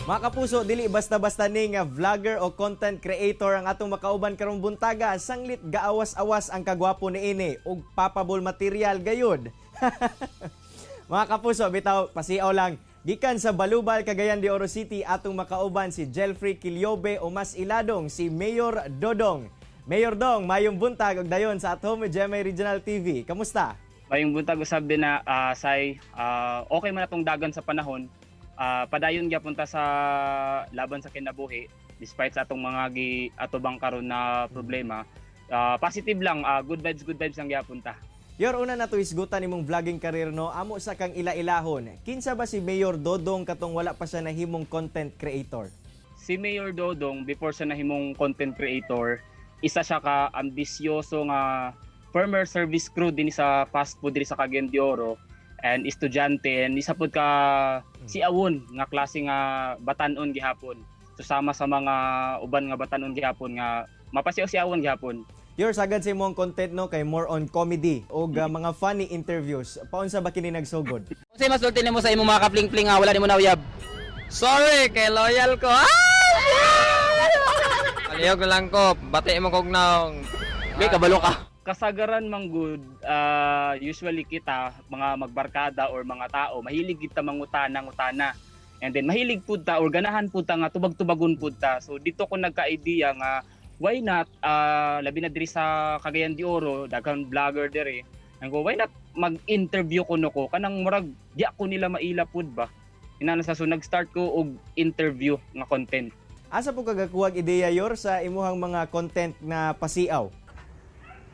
Mga kapuso, dili basta-basta ni nga vlogger o content creator ang atong makauban karong buntaga. Sanglit gaawas-awas ang kagwapo niini ug papable material gayud. Mga kapuso, bitaw pasiaw lang. Gikan sa Balubal, Cagayan de Oro City, atong makauban si Jelfrey Quillobe o mas iladong si Mayor Dodong. Mayor Dong, mayong buntag ug dayon sa At Home with GMA Regional TV. Kamusta? Mayong buntag usab din na say okay man atong dagan sa panahon. Padayon gyapon ta sa laban sa kinabuhi despite sa atong mga gi atubang karon na problema. Positive lang, good vibes lang gyapon ta. Yor, una na to isgutan imong vlogging career, no. Amo sa kang ila-ilahon. Kinsa ba si Mayor Dodong katong wala pa siya nahimong content creator? Si Mayor Dodong before siya nahimong content creator, isa siya ka ambisyoso nga former service crew din sa fast food diri sa Cagayan de Oro and estudyante and isa pud ka si awon nga klase nga batanon gihapon. So sama sa mga uban nga batanon gihapon nga mapasiyaw si awon gihapon. Yor, sagad sa imong content, no, kay more on comedy o mga funny interviews. Paunsa ba kini nagsugod? Unsay masulti nimo sa imong mga kapling-pling nga wala nimo nauyab? Sorry, kay loyal ko. Ah! Palihog na lang ko, bati mo kog naong. Di kabalo ka. Kasagaran man gud, usually kita mga magbarkada or mga tao mahilig kita mangutana ngutana and then mahilig pud ta or ganahan pud ta nga tubag-tubagon pud ta. So dito ko nagka-idea nga why not, labi na diri sa Cagayan de Oro, daghang vlogger diri. Ang ko, why not mag-interview kuno ko kanang murag di ako nila maila pud ba inana sa. So nag-start ko og interview nga content. Asa po kagakuhag ideya, Yor, sa imuhang mga content na pasiaw?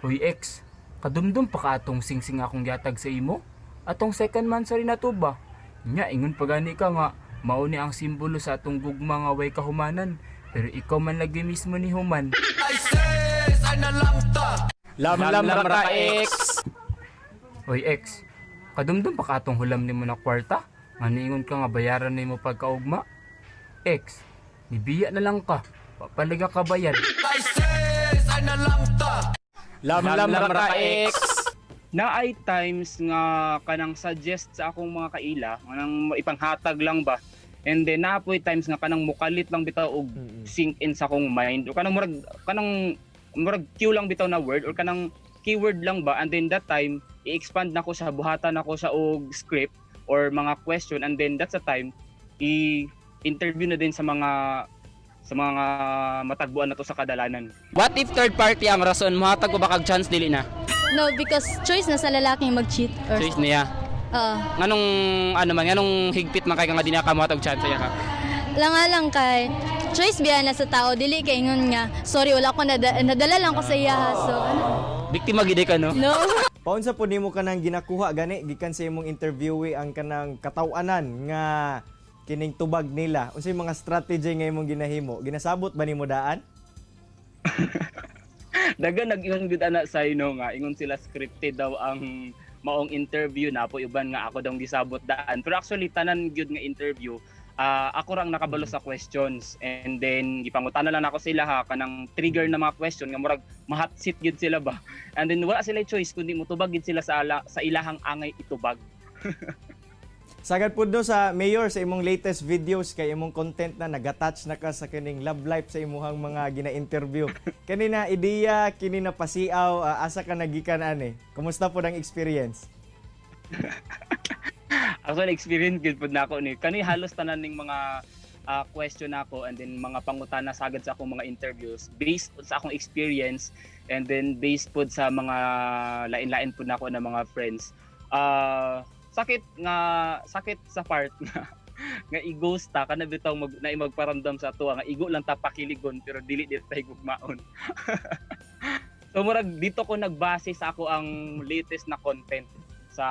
Hoy ex, kadumdum pa ka atong singsing akong yatag sa imo? Atong second man sa rin nato ba? Nya, ingon pa gani ka nga, mao ni ang simbolo sa atong gugma nga way kahumanan. Pero ikaw man lagi mismo ni human. Lamlam ra ka, ex. Hoy ex, kadumdum pa ka atong hulam nimo na kwarta? Nga niingon ka nga bayaran nimo pagkaugma? Ex, nibiya na lang ka. Papaliga ka bayad. Lamlam ra ka, ex. Naay times nga kanang suggest sa akong mga kaila kanang ipanghatag lang ba and then naapoy times nga kanang mukalit lang bitaw og sink in sa akong mind o kanang murag cue lang bitaw na word or kanang keyword lang ba and then that time i-expand na ko siya, buhatan nako siya og script or mga question and then that's the time i-interview na din sa mga matagbuan na to sa kadalanan. What if third party ang rason, mohatag ko ba kag chance, dili na? No, because choice na sa lalaking mag-cheat. Or, Choice niya. Oo. Nganong ano man, nganong higpit man kay ka nga di na ka mohatag chance iya ka? Lang nga lang kay choice biya na sa tao, dili kay ingon nga sorry wala ko nadala lang ko sa iya, so ano. Biktima gid ka, no? No. Paunsa po nimo kanang ginakuha gani gikan sa imong interviewee ang kanang kataw-anan nga kining tubag nila? Unsay mga strategy nga imong ginahimo? Ginasabot ba nimo daan? Dagan nag-ingon gud ana sa ino nga ingon sila scripted daw ang maong interview na po, uban nga ako daw gisabot daan, pero actually tanan gyud nga interview, ako rang nakabalo sa questions and then gipangutana lang nako sila ha kanang trigger na mga question nga murag ma-hot seat gyud sila ba and then wala sila choice kundi motubag gyud sila sa ilahang angay itubag. Sagad pud no sa Mayor sa imong latest videos kay imong content na nagatouch na ka sa kining love life sa imuhang mga gina-interview. Kani na ideya, kini na pasiaw, asa ka nagikan ani? Kumusta pud ang experience? Actually, experience gud pud nako ni kani halos tanan ning mga question nako and then mga pangutana sagad sa akong mga interviews based sa akong experience and then based pud sa mga lain-lain pud nako na mga friends. Sakit nga sakit sa part nga nga i-ghost ta kana bitaw mag na magparamdam sa ato nga igo lang ta pakiligon pero dili dili ta higugmaon. So murag dito ko nagbase sa ako ang latest na content sa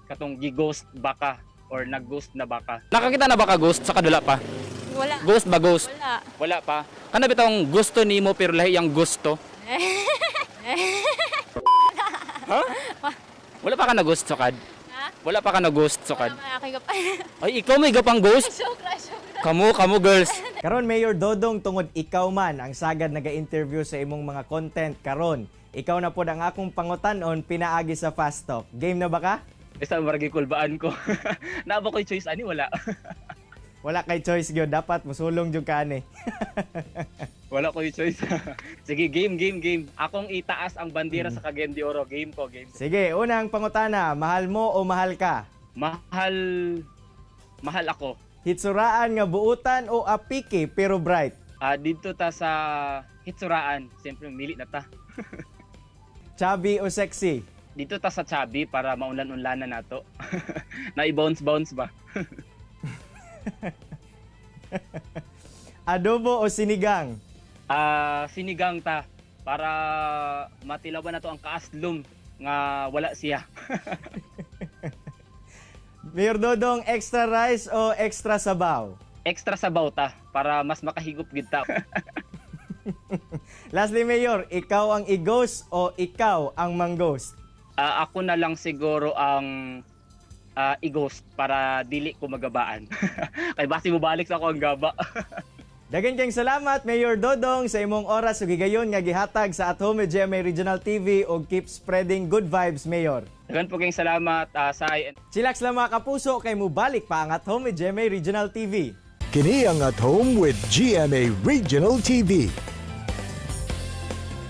katong gi-ghost baka or nag-ghost na baka. Nakakita na ba ka ghost sa kadula pa? Wala. Ghost ba, ghost? Wala. Wala pa. Kana bitawng gusto nimo pero lahi ang gusto? Ha? Wala pa ka na ghost sukad? Ha? Wala pa ka na ghost sukad? Wala pa. Ay, ikaw may gapang ghost? Joke ra, joke ra. Kamu, kamu girls. Karon, Mayor Dodong, tungod ikaw man ang sagad naga-interview sa imong mga content karon. Ikaw na pod ang akong pangutan-on pinaagi sa Fast Talk. Game na ba ka? Basta murag gikulbaan ko. Naa ba ko'y choice ani? Wala. Wala kay choice gyud, dapat musulong jud ka ani. Wala ko yung choice. Sige, game, game, game. Akong itaas ang bandera sa Cagayan de Oro. Game ko, game. Sige, unang pangutana, mahal mo o mahal ka? Mahal, mahal ako. Hitsuraan nga buutan o apiki pero bright? Ah, dito ta sa Hitsuraan. Siyempre, mili na ta. Chubby o sexy? Dito ta sa Chubby para maunlan-unlanan nato. Na i-bounce-bounce ba? Adobo o sinigang? Ah, sinigang ta para matilawan nato ang kaaslom nga wala siya. Mayor Dodong, extra rice o extra sabaw? Extra sabaw ta para mas makahigop gid ta. Lastly, Mayor, ikaw ang i-ghost o ikaw ang mang-ghost? Ah, ako na lang siguro ang i-ghost para dili ko magabaan. Kay basi mo balik sa ako ang gaba. Dagan kayong salamat, Mayor Dodong, sa imong oras ug higayon nga gihatag sa At Home with GMA Regional TV og keep spreading good vibes, Mayor. Dagan po kayong salamat sa Chillax lang, mga kapuso, kay mubalik pa ang At Home with GMA Regional TV. Kini ang At Home with GMA Regional TV.